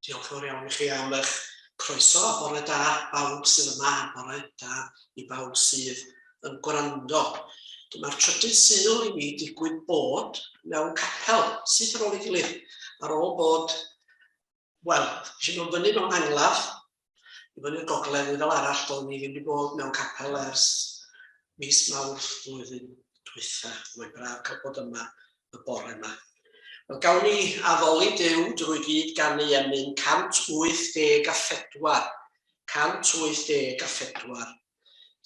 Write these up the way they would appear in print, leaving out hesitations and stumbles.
Diolch yn fawr iawn i chi am eich croeso a bore da bawb sydd yma a bore da i bawb sydd yn gwrando. Dyma'r trydydd Sul i mi digwydd bod mewn capel, syth ar ôl ei gilydd, ar ôl bod, wel, eisiau mynd fyny mewn angladd, i fyny'r gogledd neu fel arall, do'n i ddim wedi bod mewn capel ers mis Mawrth flwyddyn dwytha. Mae'n braf cael bod yma y bore yma. Wel, gawn ni addoli Duw drwy gyd ganu emyn 184. 184.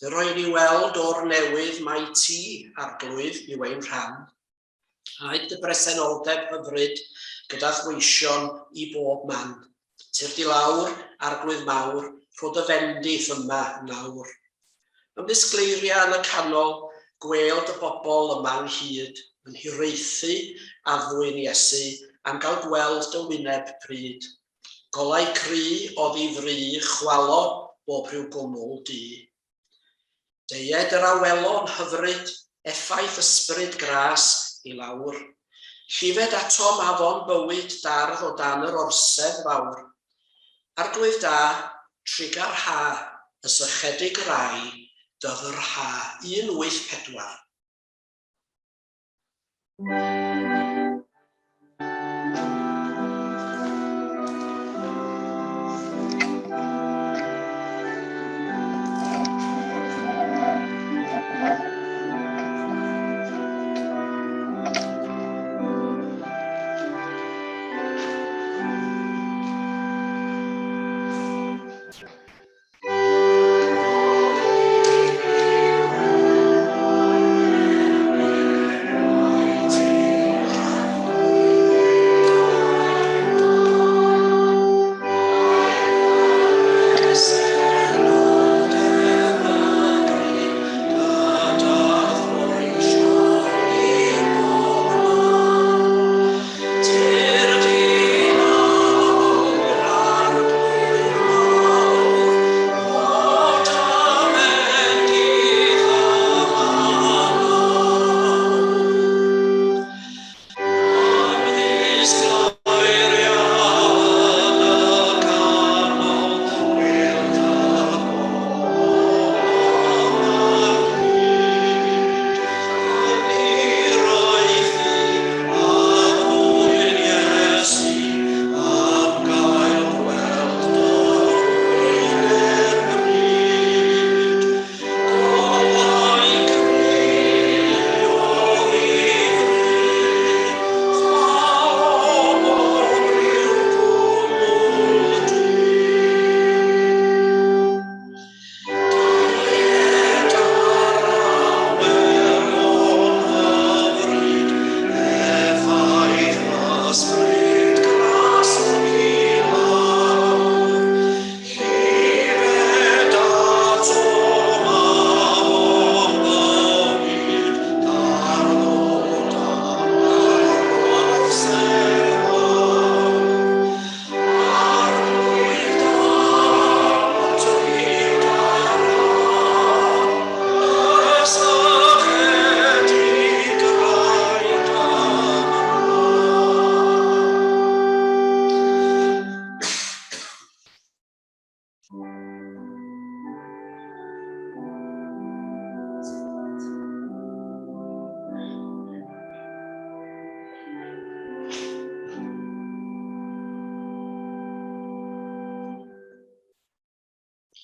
Dy roi ni weld o'r newydd mai ti, Arglwydd, yw ein rhan. Aed dy bresenoldeb hyfryd gyda'th weision i bob man. Tyrd i lawr, Arglwydd mawr, rho dy fendith yma nawr. Ymddisgleiria yn y canol, gwêl dy bobl yma ynghyd, yn hiraethu addfwyn Iesu, am gael gweld dy wyneb pryd. Golau cry oddi fry, chwalo bob rhyw gwmwl du. Deued yr awelon hyfryd, effaith ysbryd gras i lawr. Llifed atom afon bywyd dardd o dan yr orsedd fawr. Arglwydd da, trugar ha, y sychedig rai, dyfrha 184.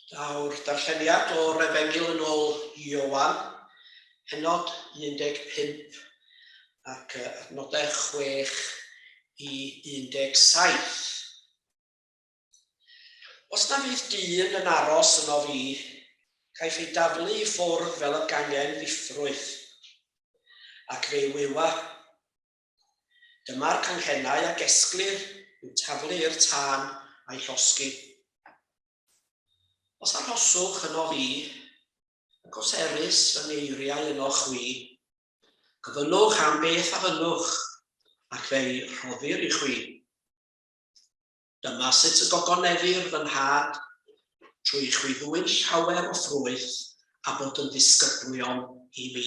Daw'r darlleniad o'r Efengyl yn ôl Ioan, pennod 15 ac adnodau 6 i 17. Os na fydd dyn yn aros yno fi, caiff ei daflu i ffwrdd fel y gangen ddiffrwyth, ac fe wywa. Dyma'r canghennau a gesglir i'w taflu i'r tân a'i llosgi. Os arhoswch yno fi, ac os erys fy ngeiriau yno chwi, gofynnwch am beth a fynnwch, ac fe'i rhoddir i chwi. Dyma sut y gogoneddir fy nhad, trwy i chwi ddwyn llawer o ffrwyth a bod yn ddisgyblion i mi.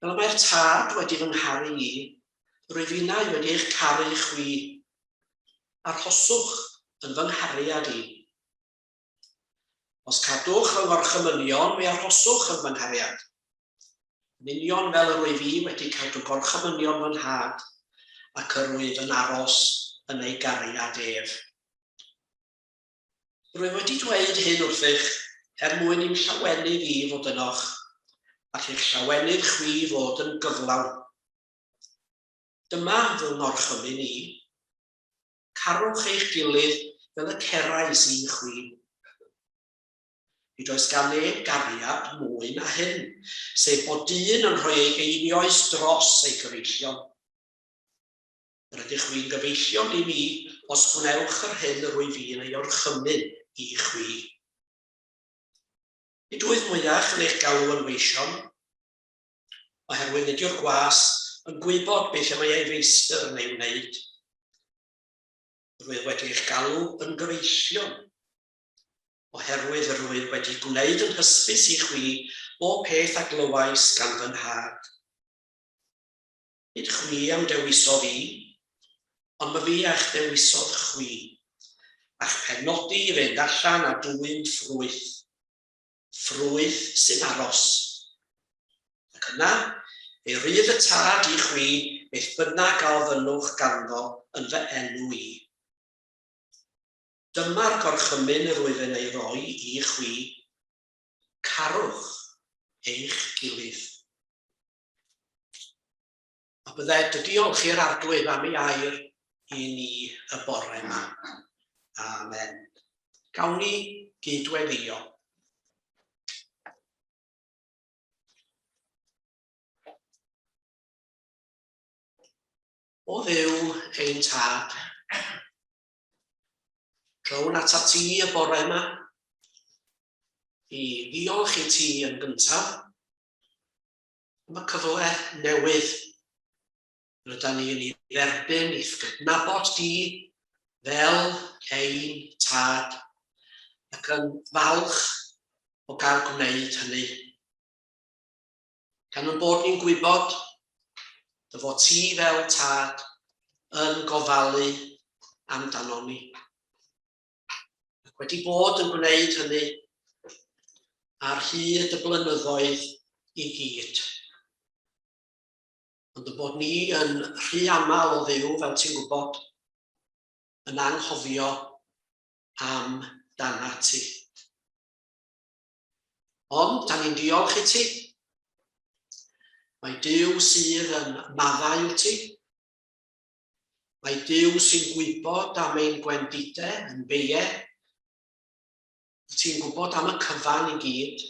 Fel y mae'r Tad wedi fy ngharu i, rwyf innau wedi eich caru chwi. Arhoswch yn fy nghariad i. Os cadwch fy ngorchymynion, mi arhoswch yn fy nghariad. Yn union fel yr wyf i wedi cadw gorchymynion fy nhad, ac yr wyf yn aros yn ei gariad ef. Rwyf wedi dweud hyn wrthych er mwyn i'm llawenydd i fod ynoch, ac i'ch llawenydd chwi fod yn gyflawn. Dyma fy ngorchymyn i, Carwch eich gilydd fel y cerais i chwi. Nid oes gan neb gariad mwy na hyn, sef bod dyn yn rhoi ei einioes dros ei gyfeillion. Yr ydych chwi'n gyfeillion i mi os gwnewch yr hyn yr wyf fi'n ei orchymyn i chwi. Nid wyf mwyach yn eich galw yn weision, oherwydd nid yw'r gwas yn gwybod beth y mae ei feistr yn ei wneud. Yr wyf wedi eich galw yn gyfeillion, oherwydd yr wyf wedi gwneud yn hysbys i chwi bob peth a glywais gan fy nhad. Nid chwi a'm dewisodd i, ond myfi a'ch dewisodd chwi, a'ch penodi i fynd allan a dwyn ffrwyth, ffrwyth sy'n aros. Ac yna, fe rydd y Tad i chwi beth bynnag a ofynnwch ganddo yn fy enw i. Dyma'r gorchymyn yr wyf yn ei roi i chwi, carwch eich gilydd. A bydded dy diolch i'r Arglwydd am ei air i ni y bore yma. Amen. Gawn ni gyd-weddïo. O Dduw ein Tad, trown atat ti y bore yma i ddiolch i ti yn gyntaf Am y cyfle newydd rydan ni yn ei dderbyn i'th gydnabod di fel ein Tad, ac yn falch o gael gwneud hynny. Gan ein bod ni'n gwybod dy fod ti fel Tad yn gofalu amdanon ni. Ac wedi bod yn gwneud hynny ar hyd y blynyddoedd i gyd. Ond y bod ni yn rhy aml o Dduw, fel ti'n gwybod, yn anghofio am dana ti. Ond, da ni'n diolch i ti. Mae Duw sydd yn maddau wyt ti. Mae Duw sy'n gwybod am ein gwendidau yn beie. Wyt ti'n gwybod am y cyfan i gyd.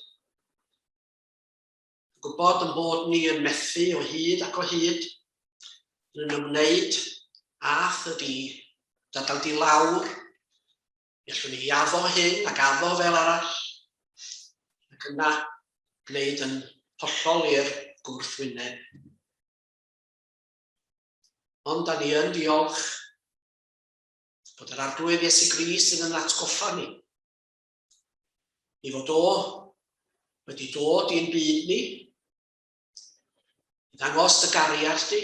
Yn gwybod yn bod ni yn methu o hyd ac o hyd yn ymwneud â thŷ di, gadael di lawr, mi allwn ni addo hyn ac addo fel arall, ac yna gwneud yn hollol i'r gwrthwyneb. Ond da ni yn diolch bod yr Arglwydd Iesu Grist yn yn atgoffa ni i fod o wedi dod i'n byd ni, i ddangos dy gariad di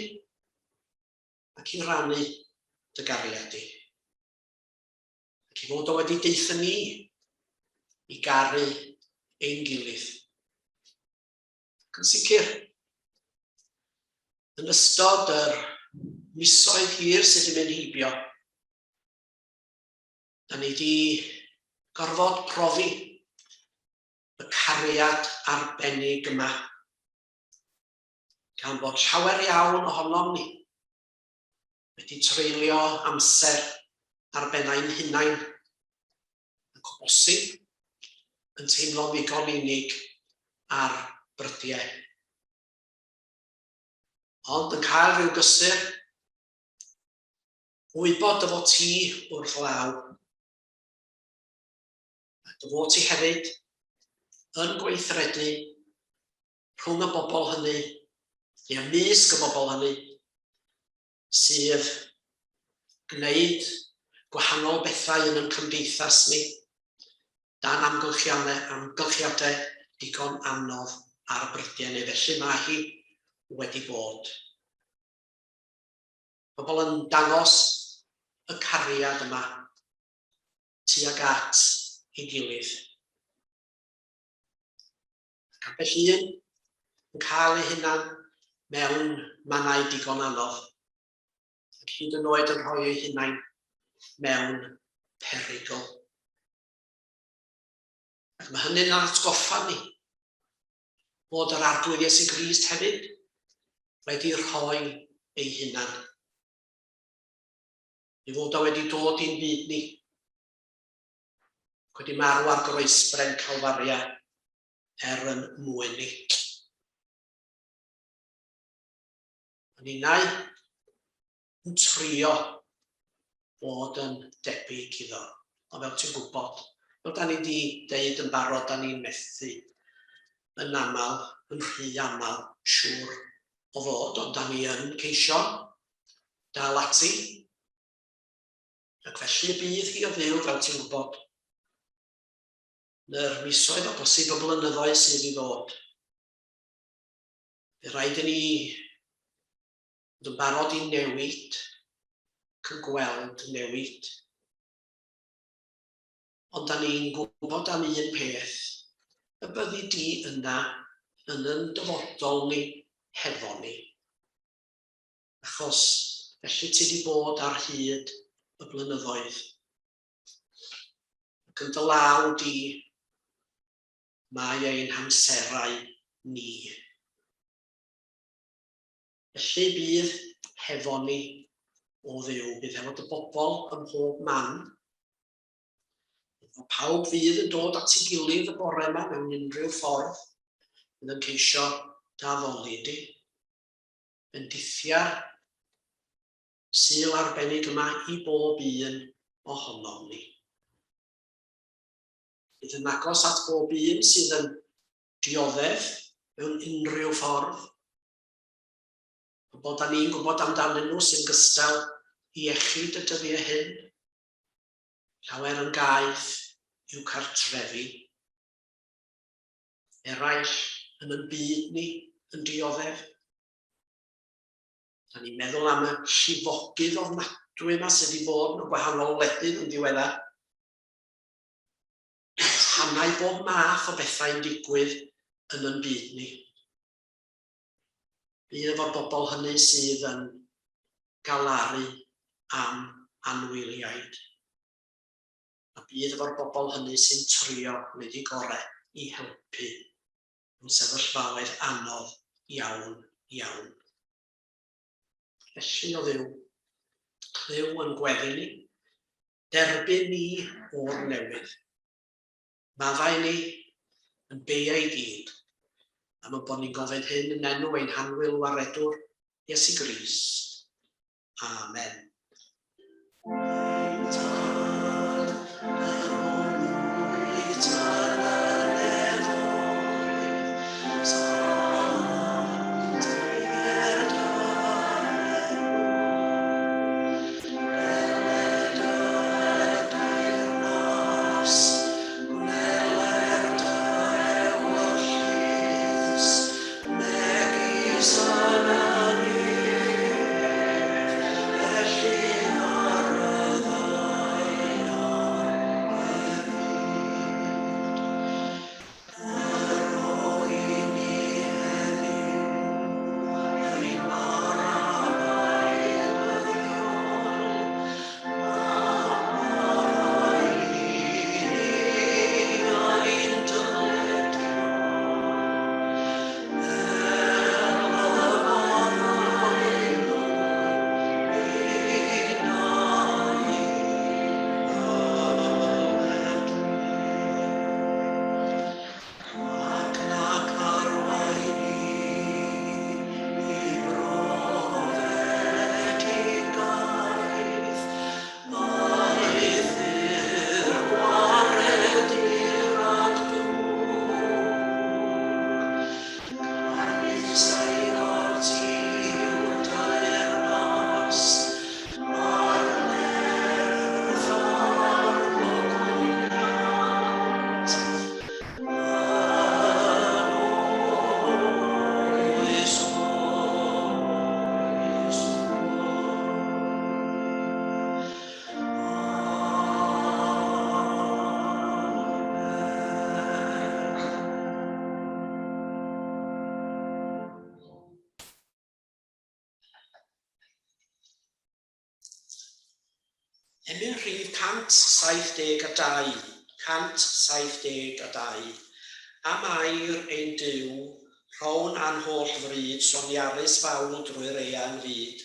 ac i rannu dy gariad di. Ac i fod o wedi deutha ni i garu ein gilydd. Ac yn sicr, yn ystod yr misoedd hir sydd wedi mynd heibio, da ni wedi gorfod profi y cariad arbennig yma. Gan bod llawer iawn ohonom ni wedi treulio amser ar bennau'n hunain ac o bosib yn teimlo'n ddigon unig ar brydiau. Ond yn cael rhyw gysur, wybod dy fod ti wrth law, a dy fod ti hefyd yn gweithredu rhwng y bobl hynny, neu ymysg y bobl hynny, sydd gwneud gwahanol bethau yn ein cymdeithas ni, dan amgylchiadau, amgylchiadau digon anodd ar brydiau, neu felly mae hi wedi bod. Pobl yn dangos y cariad yma tuag at ei gilydd. Ac ambell un yn cael ei hunan mewn mannau digon anodd, ac hyd yn oed yn rhoi ei hunain mewn perygl. Ac mae hynny'n atgoffa ni bod yr Arglwydd Iesu Grist hefyd wedi rhoi ei hunan. Ei fod o wedi dod i'n byd ni, ac wedi marw ar groesbren Calfaria er yn mwyn ni. Yn ninnau yn trio bod yn debyg iddo. Ond fel ti'n gwybod, fel da ni wedi deud yn barod, da ni'n methu yn aml, yn rhy aml, siŵr o fod, ond da ni yn ceisio dal ati. Ac felly y bydd hi o Dduw, fel ti'n gwybod, yn yr misoedd o bosib y blynyddoedd sydd i ddod. Fe rhaid i ni fod yn barod i newid ac yn gweld newid. Ond da ni'n gwybod am un peth, y byddi di yna yn yn dyfodol ni hefo ni. Achos felly ti di bod ar hyd y blynyddoedd. Ac yn dy law di mae ein hamserau ni. Felly bydd hefo ni, o Dduw, bydd hefo dy bobl ym mhob man. Bydd efo pawb fydd yn dod at ei gilydd y bore yma mewn unrhyw ffordd, fydd yn ceisio dy addoli di. Bendithia'r Sul arbennig yma i bob un ohonom ni. Bydd yn agos at bob un sydd yn dioddef mewn unrhyw ffordd. Pobl da ni'n gwybod amdanyn nhw sy'n gystal i iechyd y dyddiau hyn. Llawer yn gaeth i'w cartrefi. Eraill yn yn byd ni yn dioddef. Da ni'n meddwl am y llifogydd ofnadwy yma sydd wedi bod mewn gwahanol wledydd yn ddiweddar. Rhannau bob math o bethau'n digwydd yn yn byd ni. Bydd efo'r bobl hynny sydd yn galaru am anwyliaid. A bydd efo'r bobl hynny sy'n trio wneud eu gorau i helpu mewn sefyllfaoedd anodd iawn, iawn. Felly, o Dduw, clyw yn gweddi ni, derbyn ni o'r newydd. Maddau ni yn beiau i gyd, am y bod ni'n gofyn hyn yn enw ein hanwyl Waredwr, Iesu Grist. Amen. Ein Tad, yr hwn wyt yn y nefoedd, sancteier dy enw. Weled y deyrnas, gwneler dy ewyllys, megis yn y nef, felly Emyn rhif 172, 172, Am air ein Duw, rhown a'n holl fryd Soniarus fawl drwy'r eang fyd.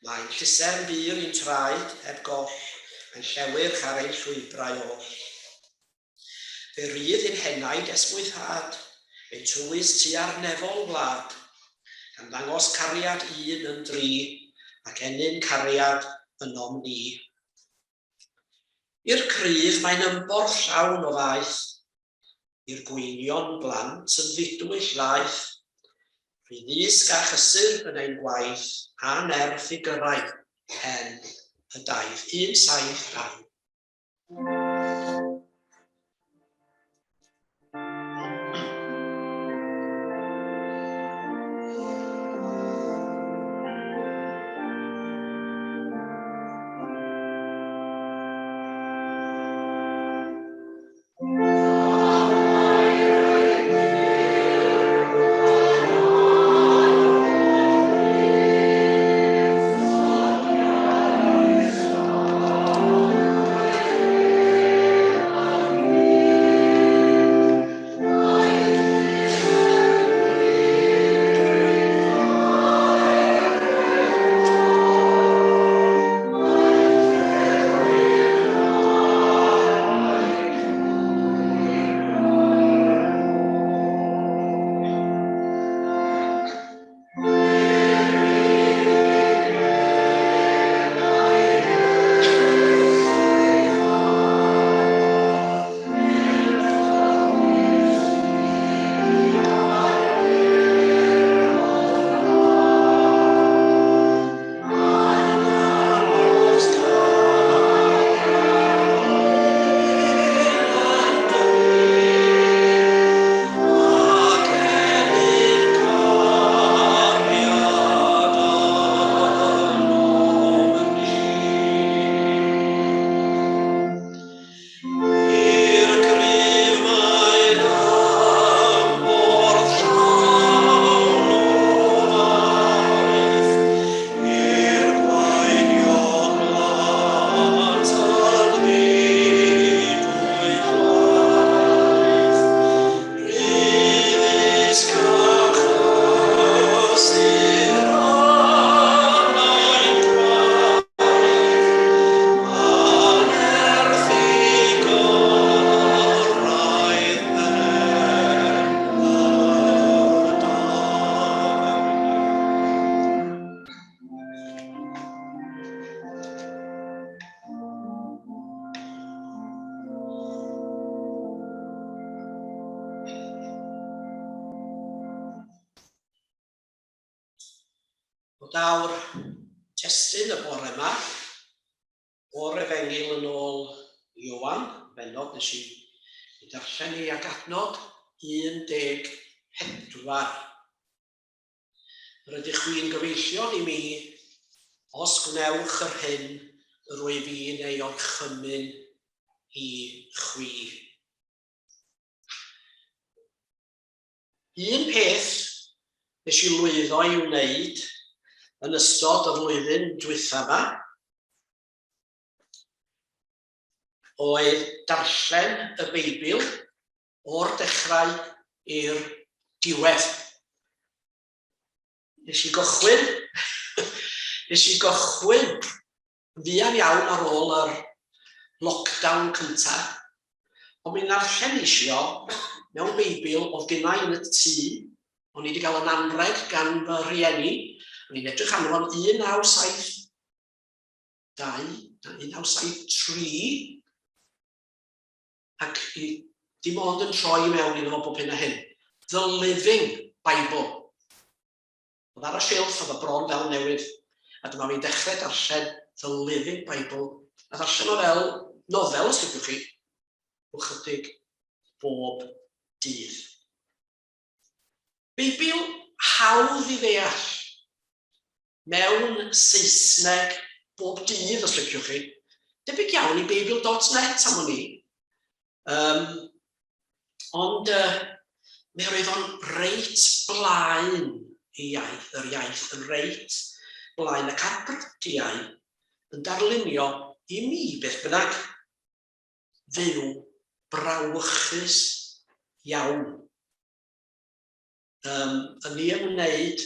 Mae'n llusern bur i'n traed, heb goll, Mae'n llewyrch ar ein llwybrau oll. Fe rydd i'n henaid esmwythâd, Ein tywys tua'r nefol wlad, Gan ddangos cariad un yn dri, Ac ennyn cariad ynom ni. I'r cryf mae'n ymborth llawn o faeth, I'r gweinion blant yn ddidwyll laeth, Rhy ddysg a chysur yn ein gwaith, A nerth i gyrraedd pen y daith. 172. O daw'r testun y bore yma o'r Efengyl yn ôl Ioan, bennod nes i i darllen i ac adnod 14. Yr ydych chwi'n gyfeillion i mi os gwnewch yr hyn yr wyf i'n ei orchymyn i chwi. Un peth nes i lwyddo i'w wneud yn ystod y flwyddyn dwytha 'ma oedd darllen y Beibl o'r dechrau i'r diwedd. Nes i gychwyn, nes i gychwyn fuan iawn ar ôl yr lockdown cynta, ond mi ddarllenis i o mewn Beibl oedd gynna i yn y tŷ, o'n i wedi cael yn anrheg gan fy rhieni, o'n i'n edrych arno fo'n 1972, 1973, ac i dim ond yn troi i mewn iddo fo bob hyn a hyn. The Living Bible. Oedd ar y silff, oedd o bron fel newydd. A dyma fi'n dechrau darllen The Living Bible, a ddarllen o fel nofel, os liciwch chi, ychydig bob dydd. Beibl hawdd i ddeall, mewn Saesneg bob dydd, os liciwch chi. Debyg iawn i Beibl.net am wn i. Um, ond uh, mi roedd o'n reit blaen i iaith, yr iaith yn reit blaen ac ar brydiau yn darlunio i mi beth bynnag, fyw brawychus iawn um, yn ei ymwneud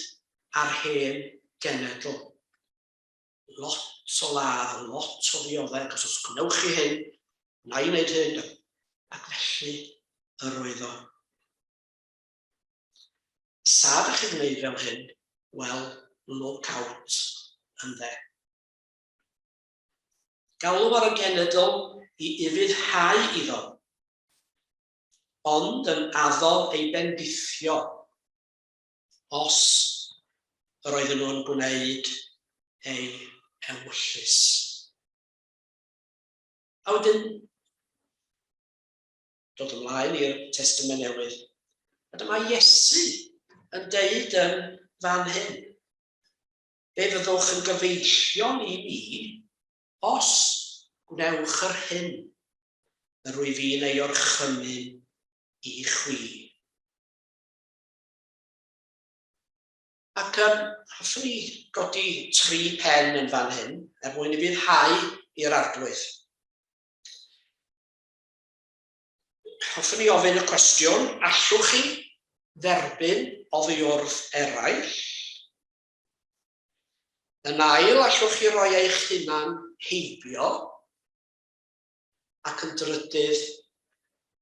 â'r hen genedl. Lot o ladd, lot o ddioddef, achos os gwnewch chi hyn, wna i wneud hyn, ac felly yr oedd o. Sa dych chi'n gwneud fel hyn, wel, look out, ynde. Galw ar y genedl i ufuddhau iddo, ond yn addo ei bendithio os yr oedden nhw'n gwneud ei ewyllys. A wedyn, dod ymlaen i'r Testament Newydd, a dyma Iesu yn deud yn fan hyn, Fe fyddwch yn gyfeillion i mi os gwnewch yr hyn yr wyf i'n ei orchymyn i chwi. Ac um, hoffwn i godi tri pen yn fan hyn er mwyn i fyddhau i'r Arglwydd. Hoffwn i ofyn y cwestiwn, allwch chi dderbyn oddi wrth eraill? Yn ail, allwch chi roi eich hunan heibio? Ac yn drydydd,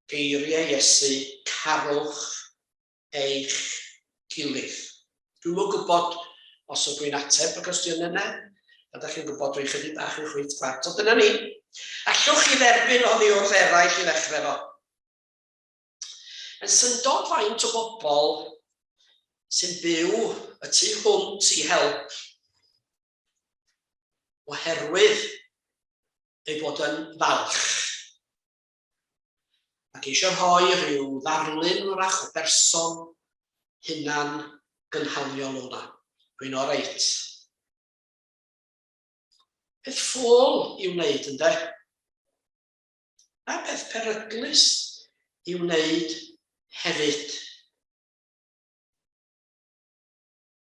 geiriau Iesu, carwch eich gilydd. Dwi'm yn gwybod os ydw i'n ateb y cwestiwn yna, a da chi'n gwybod dwi'n chydig bach yn chwit chwat, ond dyna ni. Allwch chi dderbyn oddi wrth eraill i ddechrau fo? Mae'n syndod faint o bobl sy'n byw y tu hwnt i help oherwydd eu bod yn falch ac eisiau rhoi rhyw ddarlun wrach o berson hunan gynhaliol o'na. Dwi'n oreit. Peth ffôl i'w wneud, ynde? A peth peryglus i'w wneud hefyd.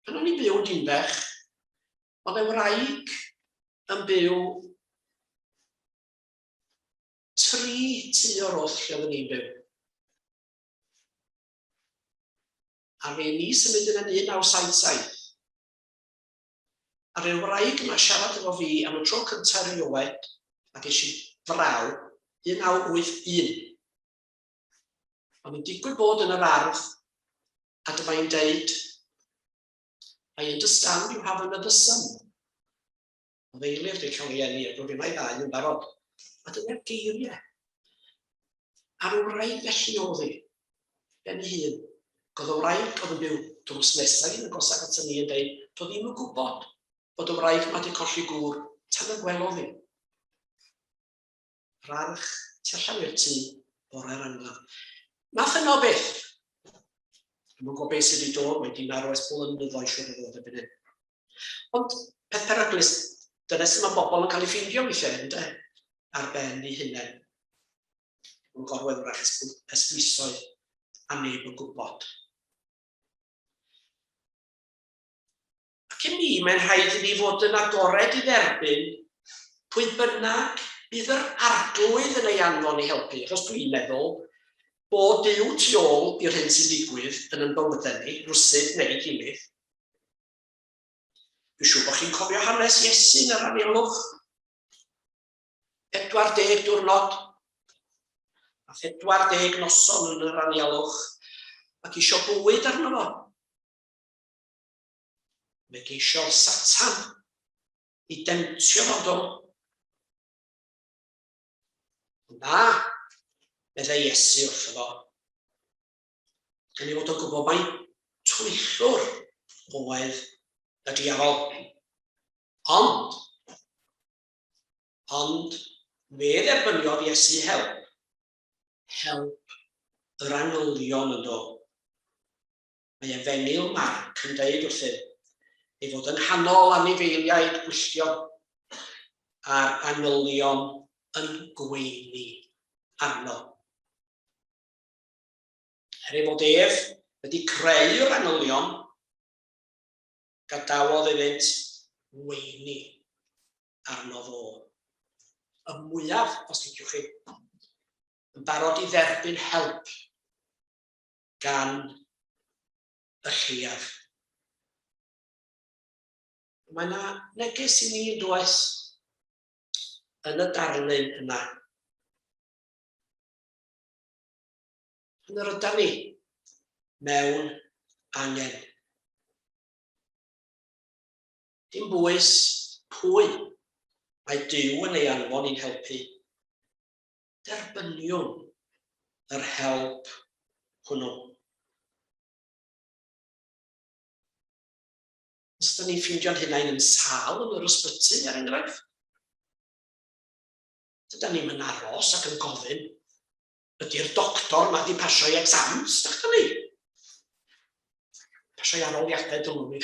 Pan o'n i'n byw yn Dinbech, oedd e wraig yn byw Tri tŷ o'r wrth lle oedden ni'n byw. A fe ni symud yn 1977. A fe wraig yma siarad efo fi am y tro cyntaf erioed, a ges i fraw, 1981. O'n i'n digwydd bod yn yr ardd, a dyma i'n deud, I understand you have another son. Oedd Eilir wedi cael ei eni ac roedd gennau ddau yn barod. A dyna'r geiriau. A'r wraig felly oedd hi, ben ei hun. Ac oedd y wraig oedd yn byw drws nesaf i'n agosach at ni yn dweud, doedd ddim yn gwybod bod y wraig yma wedi colli gŵr tan y gwelodd hi. Yr arch tu allan i'r tŷ bore'r angladd. Math yno o beth. Dwi'm yn gwybod beth sydd wedi dod, mae di marw ers blynyddoedd siwr o fod erbyn hyn. Ond peth peryglus, dyna sut mae bobl yn cael eu ffeindio weithiau, ynde? Ar ben eu hunain. Yn gorwedd wrach ers misoedd a neb yn gwybod. Ac i mi, mae'n rhaid i ni fod yn agored i dderbyn pwy bynnag bydd yr Arglwydd yn ei anfon i helpu, achos dwi'n meddwl bod Duw tu ôl i'r hyn sy'n digwydd yn ein bywydau ni, rywsut neu gilydd. Dwi'n siŵr bod chi'n cofio hanes Iesu yn yr anialwch. 40 diwrnod a 40 noson yn yr anialwch ac isio bwyd arno fo. Mae geisiodd Satan i demtio fo, do. Na, meddai Iesu wrtho fo. Gan ei fod o'n gwybod mai twyllwr oedd y diafol. Ond, ond fe dderbyniodd Iesu help. Help yr angylion yn do. Mae Efengyl Marc yn deud wrthym ei fod yng nghanol anifeiliaid gwylltion a'r angylion yn gweini arno. Er ei fod ef wedi creu'r angylion, gadawodd iddynt weini arno fo. Y mwyaf, os liciwch chi, yn barod i dderbyn help gan y lleiaf. Mae yna neges i ni yn does yn y darlun yna. Yn yr ydan ni mewn angen. Dim bwys pwy mae Duw yn ei anfon i'n helpu. Derbyniwn yr help hwnnw. Os ydyn ni'n ffeindio'n hunain yn sâl yn yr ysbyty, er enghraifft, dydan ni'm yn aros ac yn gofyn, ydy'r doctor ma di pasio ei exams, dach ni? Pasio ei aroliadau dylwn i.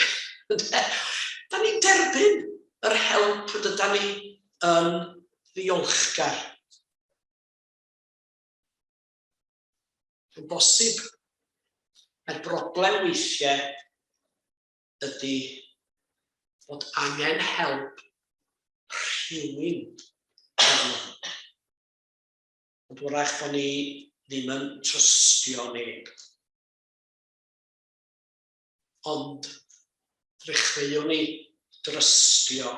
Da ni'n derbyn yr help dydan ni yn ddiolchgar. Mae'n bosib mae'r broblem weithiau ydy bod angen help rhywun arno. Ond wrach bod ni ddim yn trystio neb. Ond ddechreuwn ni drystio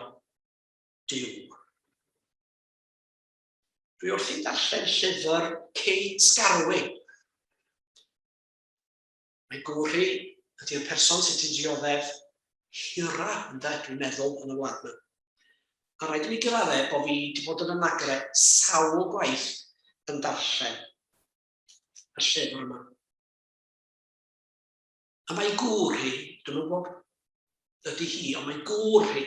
Duw. Dwi wrthi'n darllen llyfr Kate Garwe. Mae gŵr hi ydy'r person sydd wedi dioddef hira, ynde, dwi'n meddwl, yn y wlad yma. A rhaid i mi gyfadde bod fi wedi bod yn y nagre sawl gwaith yn darllen y llyfr yma. A mae gŵr hi, dwi'm yn gwybod ydy hi, ond mae gŵr hi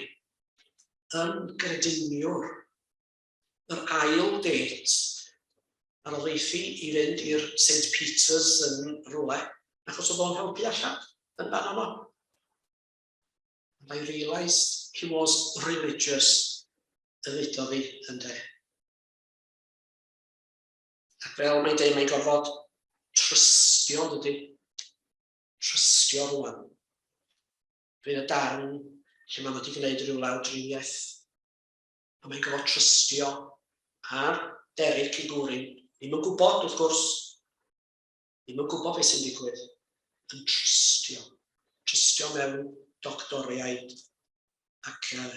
yn grediniwr. Yr ail date, ar ôl eithi i fynd i'r St Peter's yn rhywle, achos oedd o'n helpu allan yn fan yno. And I realised he was religious, y ddudodd hi, ynde. Ac fel mae'n deud, mae'n gorfod trystio, yn dydy? Trystio rwan. Dwi'n y darn lle maen nhw wedi gwneud rhyw lawdriniaeth. A mae'n gorfod trystio ar Derek i Gwrin. Ddim yn gwybod, wrth gwrs. Ddim yn gwybod beth sy'n digwydd. Yn trystio. Trystio mewn doctoriaid ac uh,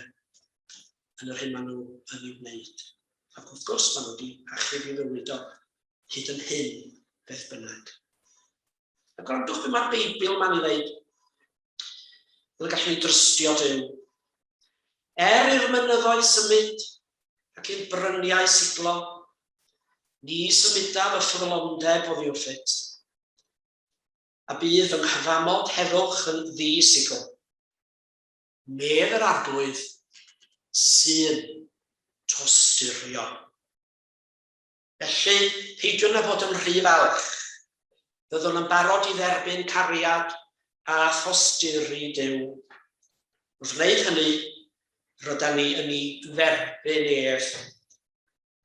yn yr hyn maen nhw yn ei wneud. Ac wrth gwrs maen nhw wedi achub i fywyd o hyd yn hyn, beth bynnag. A gwrandwch beth mae'r Beibl ma'n ei ddeud. Fel y gallwn ni drystio Duw. Er i'r mynyddoedd symud ac i'r bryniau siglo, ni symudaf y ffyddlondeb oddi wrthyt. A bydd fy nghyfamod heddwch yn ddi-sigl. Medd yr Arglwydd sy'n tosturio. Felly, peidiwn â bod yn rhy falch. Byddwn yn barod i dderbyn cariad a thosturi Duw. Wrth wneud hynny, rydan ni yn ei dderbyn ef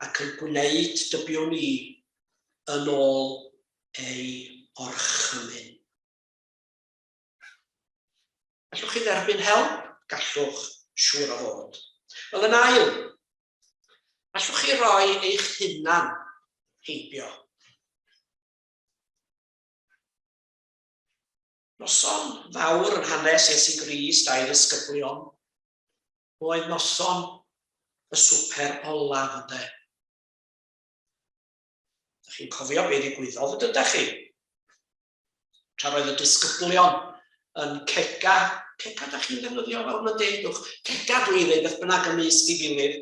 ac yn gwneud dybiwn ni yn ôl ei orchymyn. Allwch chi dderbyn help? Gallwch, siŵr o fod. Wel, yn ail, allwch chi roi eich hunan heibio? Noson fawr yn hanes Iesu Grist a'i ddisgyblion oedd noson y swper olaf, ynde? Dych chi'n cofio be ddigwyddodd, ydych chi? Tra roedd y disgyblion yn cega, cega da chi'n ddefnyddio fel yna deudwch, cega dwi'n dweud beth bynnag ymysg ei gilydd,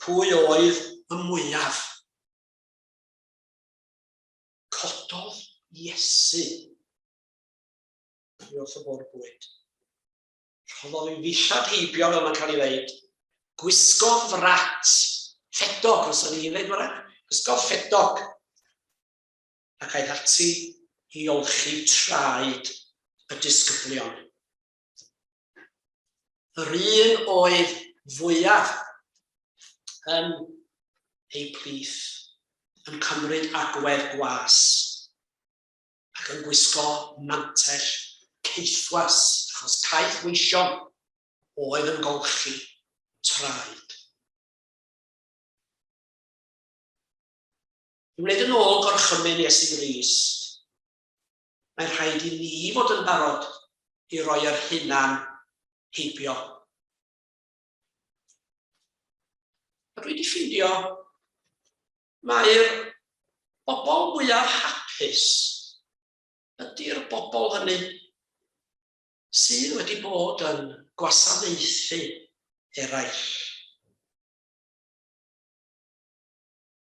pwy oedd y mwyaf? Cododd Iesu i wrth y bwrdd bwyd. Rhoddodd ei ddillad heibio, fel mae'n cael ei ddeud. Gwisgodd frat, ffedog, os o'n i'n dweud frat, gwisgodd ffedog. Ac aeth ati i olchi traed y disgyblion. Yr un oedd fwyaf yn eu plith yn cymryd agwedd gwas ac yn gwisgo mantell caethwas, achos caeth weision oedd yn golchi traed. I wneud yn ôl gorchymyn Iesu Grist, mae'n rhaid i ni fod yn barod i roi yr hunan heibio. A dwi wedi ffindio mai'r bobl mwyaf hapus ydy'r bobl hynny sydd wedi bod yn gwasanaethu eraill.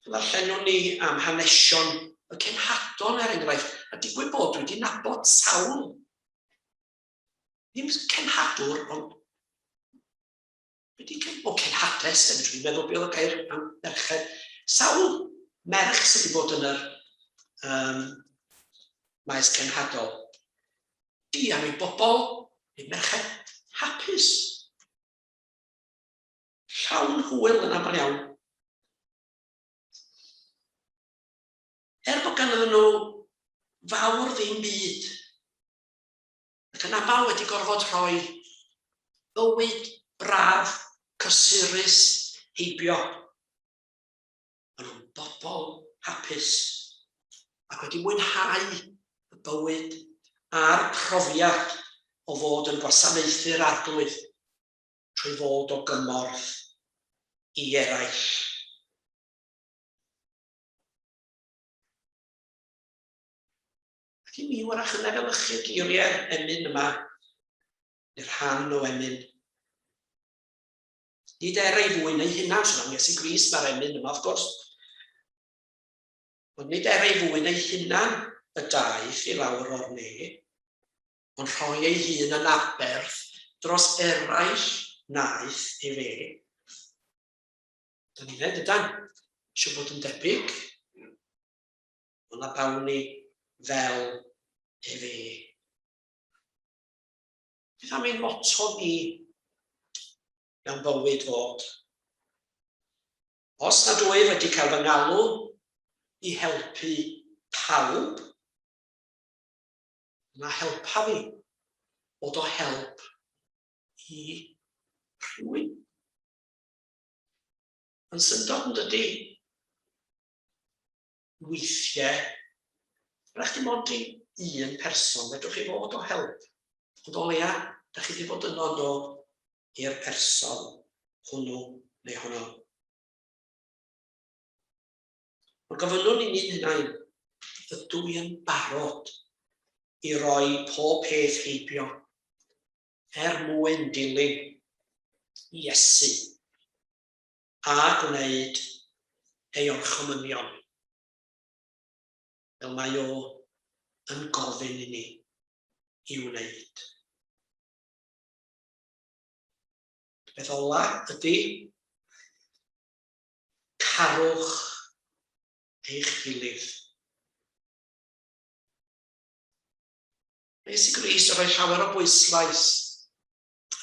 Ddarllenwn ni am hanesion y cenhadon, er enghraifft, a digwydd bod dwi wedi nabod sawl, ddim cenhadwr, ond wedi cen, o cenhades, hefyd dwi'n meddwl beth oedd y gair am merched. Sawl merch sydd wedi bod yn yr maes cenhadol. Di am ei bobl, ei merched hapus. Llawn hwyl yn aml iawn. Er bod ganddyn nhw fawr ddim byd, ac yn aml wedi gorfod rhoi bywyd braf, cysurus heibio. Maen nhw'n bobl hapus ac wedi mwynhau y bywyd a'r profiad o fod yn gwasanaethu'r Arglwydd trwy fod o gymorth i eraill. Ac i mi wrach yn efelychu geiriau'r emyn yma, neu'r rhan o emyn. Nid er ei fwyn ei hunan, sôn am Iesu Grist mae'r emyn yma, wrth gwrs. Ond nid er ei fwyn ei hunan y daeth i lawr o'r ne, ond rhoi ei hun yn aberth dros eraill wnaeth efe. Da ni'n dweud, ydan, eisiau bod yn debyg, ond a bawn ni fel efe. Beth am ein motto ni mewn bywyd fod? Os nad wyf wedi cael fy ngalw i helpu pawb, Yna helpa fi bod o help i rhywun. Yn syndod yn dydy? Weithiau, rhaid dim ond i un person fedrwch chi fod o help. Ond o leia, da chi wedi bod yno do i'r person hwnnw neu honno. Ond gofynnwn i ni'n hunain, ydw i yn barod i roi pob peth heibio er mwyn dilyn Iesu a gwneud ei orchymynion, fel mae o yn gofyn i ni i wneud? Peth ola ydy, Carwch eich gilydd. Mae Iesu Grist yn rhoi llawer o bwyslais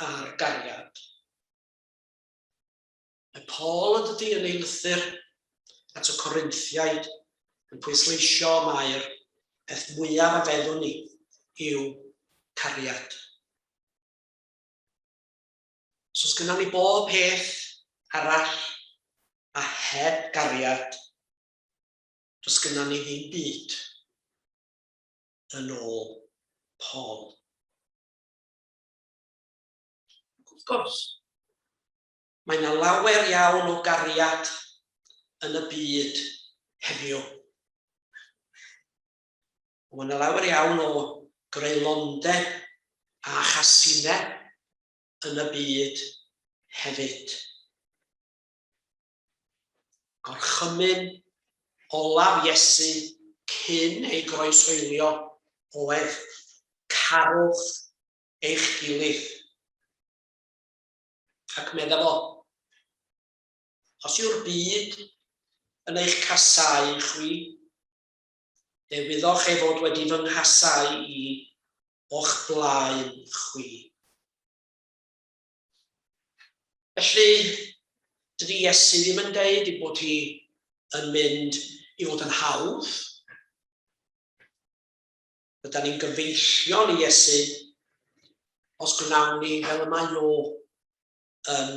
ar gariad. Mae Paul yn dydy yn ei lythyr at y Corinthiaid yn pwysleisio mai'r peth mwyaf a feddwn ni yw cariad. Os oes gynnon ni bob peth arall a heb gariad, does gynnon ni ddim byd, yn ôl Paul. Ac wrth gwrs, mae yna lawer iawn o gariad yn y byd heddiw. Mae yna lawer iawn o greulondeb a chasineb yn y byd hefyd. Gorchymyn olaf Iesu cyn ei groeshoelio oedd, Carwch eich gilydd. Ac medda fo, os yw'r byd yn eich casáu chwi, fe wyddoch ei fod wedi fy nghasáu i o'ch blaen chwi. Felly, dydy Iesu ddim yn deud ei bod hi yn mynd i fod yn hawdd. Rydan ni'n gyfeillion i Iesu os gwnawn ni fel y mae o yn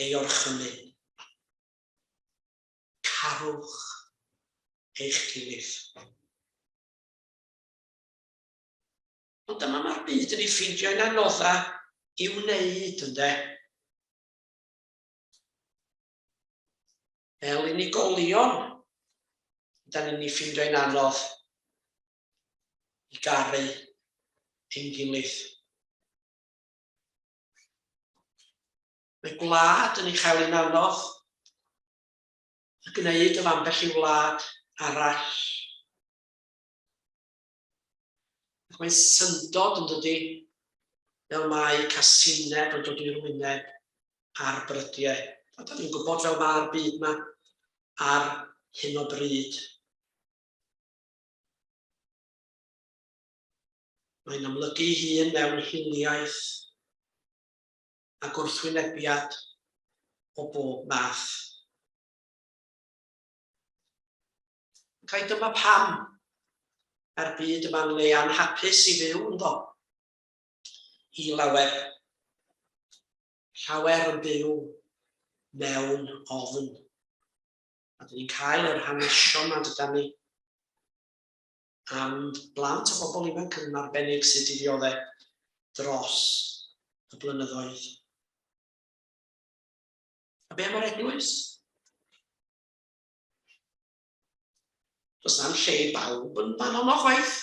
ei orchymyn. Carwch. eich gilydd. Ond dyma mae'r byd yn ei ffeindio'n anodda i'w wneud, ynde? Fel unigolion, da ni'n ei ffeindio'n anodd i garu ein gilydd. Mae gwlad yn ei chael hi'n anodd y gwneud efo ambell i wlad arall. Ac mae'n syndod yn dydy, fel mae casineb yn dod i'r wyneb ar brydiau. A da ni'n gwybod fel mae'r byd yma ar hyn o bryd. Mae'n amlygu hun mewn hiliaeth a gwrthwynebiad o bob math. Ac ai dyma pam mae'r byd yma'n le anhapus i fyw ynddo? I lawer. Llawer yn byw mewn ofn. A dyn ni'n cael yr hanesion yma dyda ni am blant a bobl ifanc yn arbennig sydd wedi dioddef dros y blynyddoedd. A be am yr eglwys? Does na'm lle i bawb yn fan honno chwaith.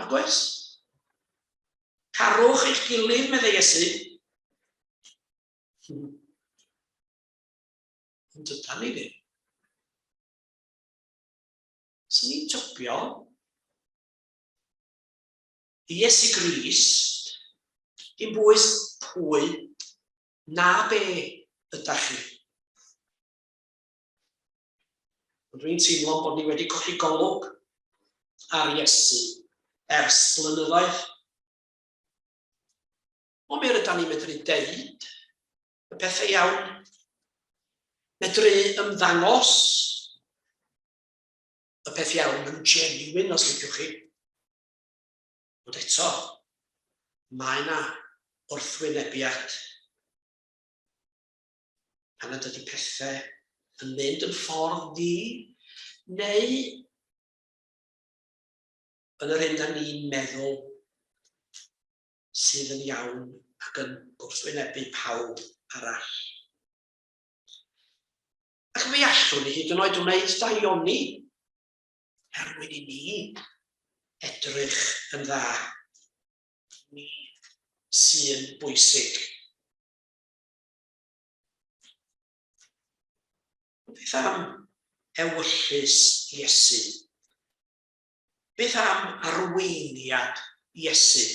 Nag oes? Carwch eich gilydd, meddai Iesu. Ond dydan ni ddim. Swn i'n tybio i Iesu Grist, dim bwys pwy na be ydach chi. Ond dwi'n teimlo bod ni wedi colli golwg ar Iesu ers blynyddoedd. Ond mi rydan ni'n medru deud y pethau iawn, medru ymddangos y peth iawn yn genuine os liciwch chi. Ond eto, mae yna wrthwynebiad. Pan nad ydy pethau yn mynd yn ffordd ddi, neu yn yr hyn da ni'n meddwl sydd yn iawn ac yn gwrthwynebu pawb arall. Ac fe allwn ni hyd yn oed wneud daioni er mwyn i ni edrych yn dda. Ni sy'n bwysig. Beth am ewyllys Iesu? Beth am arweiniad Iesu?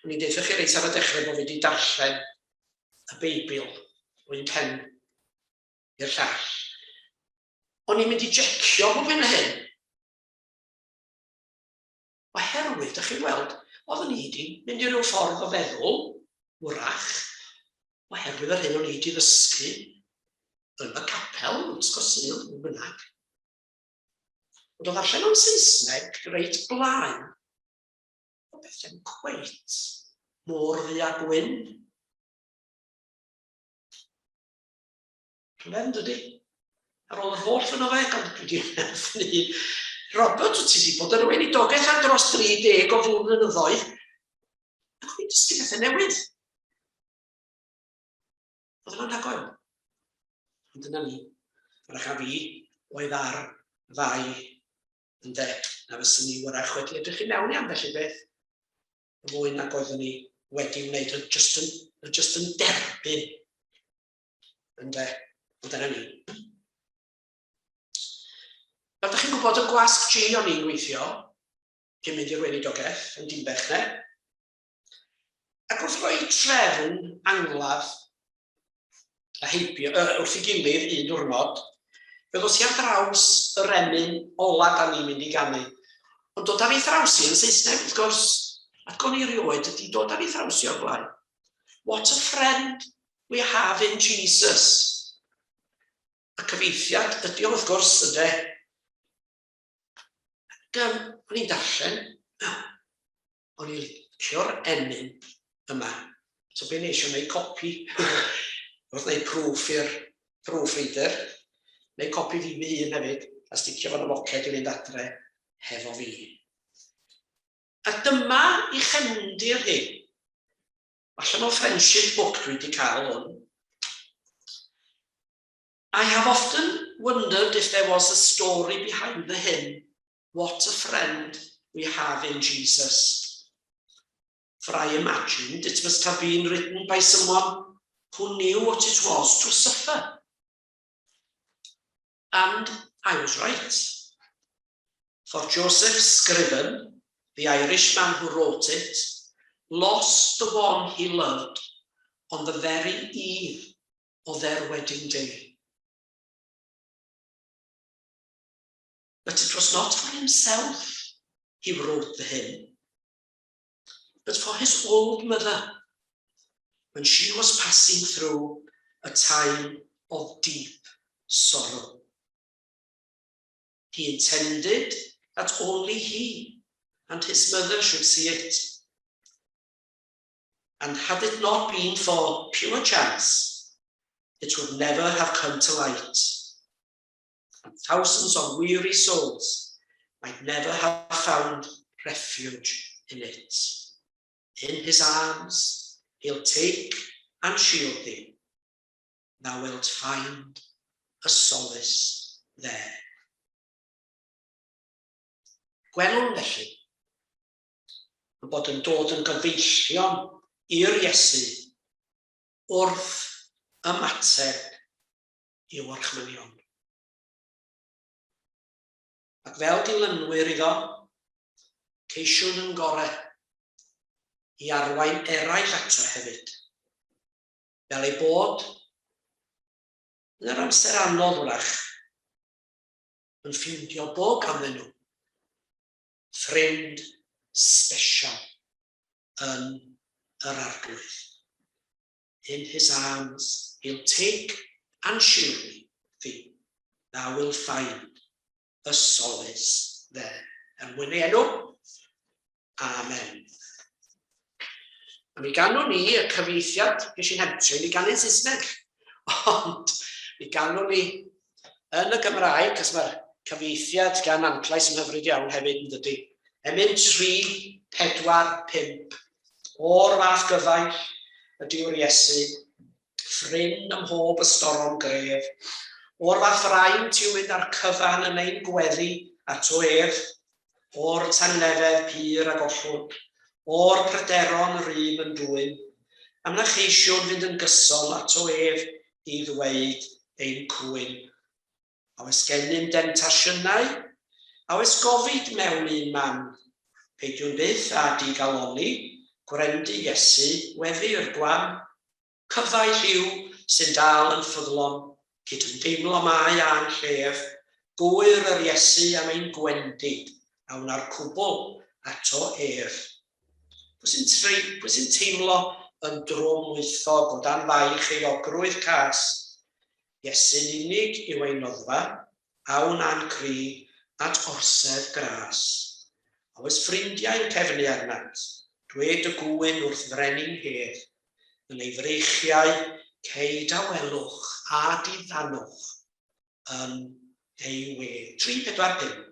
O'n i'n deutha chi reit ar y dechrau bod fi wedi darllen y Beibl o un pen i'r llall. O'n i'n mynd i jecio bob hyn a hyn. Oherwydd, dych chi'n gweld, oeddwn i wedi mynd i ryw ffordd o feddwl, wrach, oherwydd yr hyn o'n i wedi ddysgu yn y capel, yn Ysgol Sul, yn bynnag. Ond o ddarllen o'n Saesneg reit blaen, o bethau'n cweit mor ddu a gwyn. Rhyfedd yn dydy? Ar ôl yr holl flynyddoedd, ond dwi wedi ffynnu. Robert, wyt ti wedi bod yn weinidogaeth am dros 30 o flynyddoedd. Ac o'n i'n dysgu pethau newydd. Oedd yn anhygoel. Ond dyna ni. Wrach a fi oedd ar fai ynde, na fyswn ni wrach wedi edrych i mewn i ambell i beth fwy nag oeddwn ni wedi wneud, yn just yn, yn just yn derbyn ynde, ond dyna ni. Fel ydych chi'n gwybod, y gwasg G o'n i'n gweithio cyn mynd i'r weinidogaeth yn Dinbech, ne? Ac wrth roi trefn angladd a heibio, wrth i gilydd un diwrnod, fe ddos i ar draws yr emyn ola da ni'n mynd i ganu. Ond dod ar ei thraws i yn Saesneg, wrth gwrs, ac o'n i rioed ydi dod ar ei thraws i o'r blaen. What a friend we have in Jesus. Y cyfieithiad ydi o, wrth gwrs, ynde. Ac o'n i'n darllen, o'n i'n licio'r emyn yma. So be nes i, wneud copi, wrth wneud proof i'r proofreader, wneud copi fi fy hun hefyd. a sticio fo'n y moced i fynd adre hefo fi. A dyma i chefndir hi. Allan o friendship book dwi wedi cael hwn. I have often wondered if there was a story behind the hymn, What a Friend We Have in Jesus. For I imagined it must have been written by someone who knew what it was to suffer. And I was right. For Joseph Scriven, the Irishman who wrote it, lost the one he loved on the very eve of their wedding day. But it was not for himself he wrote the hymn, but for his old mother, when she was passing through a time of deep sorrow. He intended that only he and his mother should see it. And had it not been for pure chance, it would never have come to light. And thousands of weary souls might never have found refuge in it. In his arms he'll take and shield thee. Thou wilt find a solace there. Gwelwn felly y bod yn dod yn gyfeillion i'r Iesu wrth ymateb i'w orchmynion. Ac fel dilynwyr iddo, ceisiwn yn gorau i arwain eraill ato hefyd, fel ei bod yn yr amser anodd wrach yn ffeindio bod ganddyn nhw ffrind sbesial yn yr Arglwydd. In his arms he'll take and shield thee. Thou wilt find a solace there. Er mwyn ei enw, Amen. A mi ganwn ni y cyfieithiad, ges i'n hemtio, mi ganu'n Saesneg, ond mi ganwn ni yn y Gymraeg, cos mae'r cyfieithiad gan Antlais yn hyfryd iawn hefyd, yn dydy. Emyn 3, 4, 5. O'r fath gyfaill ydyw'r Iesu, ffrind ym mhob ystorom gref. O'r fath fraint yw mynd â'r cyfan yn ein gweddi ato ef, o'r tangnefedd pur a gollwn, o'r pryderon rŷm yn dwyn, am na cheisiwn fynd yn gyson ato ef i ddweud ein cwyn. A oes gennym demtasiynau? A oes gofid mewn un man? Peidiwn byth â digalonni, gwrendy Iesu, weddi'r gwan. Cyfaill yw sy'n dal yn ffyddlon, cydymdeimlo mae â'n llef, gŵyr yr Iesu am ein gwendid, a wna'r cwbl ato ef. Pwy sy'n trei, pwy sy'n teimlo yn drwm lwythog o dan faich euogrwydd cas? Iesu'n unig yw ein noddfa, awn â'n cri at orsedd gras. A oes ffrindiau'n cefnu arnat? Dwed y gŵyn wrth frenin hedd. Yn ei freichiau cei dawelwch a diddanwch yn ei wedd. 3, 4, 5.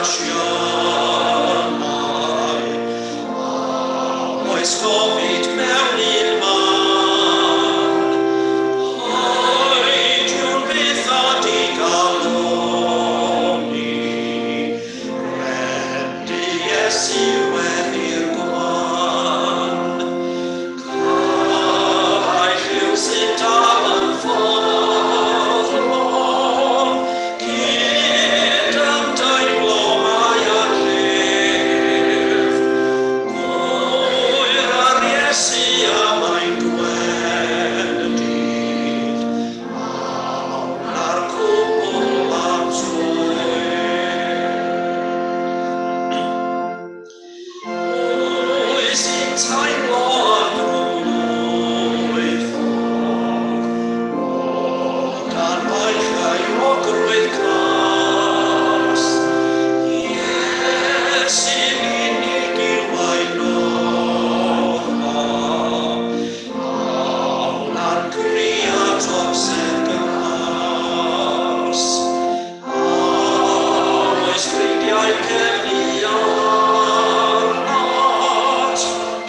pasiynau, a oes gofid mewn un man, Peidiwn byth â digalonni, Rhendu Iesu wedi'r gwan. Cyfaill yw sy'n dal yn ffyddlon, Cydymdeimlo mae â llef. Gŵyr ar Iesu am ein gwendid, Awn â'r cwbl am Pwy sy'n teimlo arglwydd ffog, o dan beichau ogrwydd cas? Iesu'n unig yw ei noddfa, awn â'r Creator sef gras. A oes ffrindiau cefnu arnat,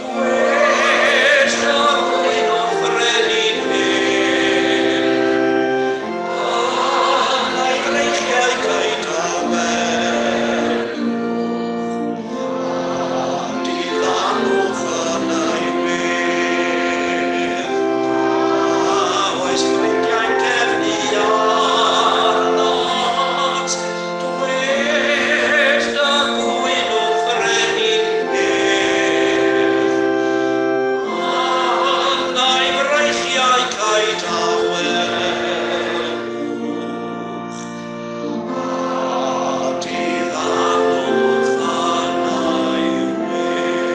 dwed darlun o frenin hyn. Pan ei freichiau gyda welwch, a diddanwch yn ei wedd. A oes ffrindiau'n cefnu arnat, dwed dy gwyn wrth frenin hedd. Pan ei freichiau gyda welwch, a diddanwch yn ei wedd.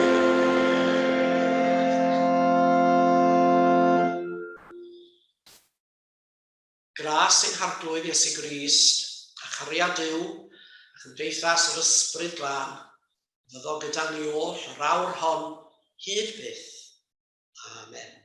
Gras ein Harglwydd Iesu Grist, a chariad Duw, a chymdeithas yr Ysbryd Glân, fyddo gyda ni oll yr awr hon, hyd byth. Amen.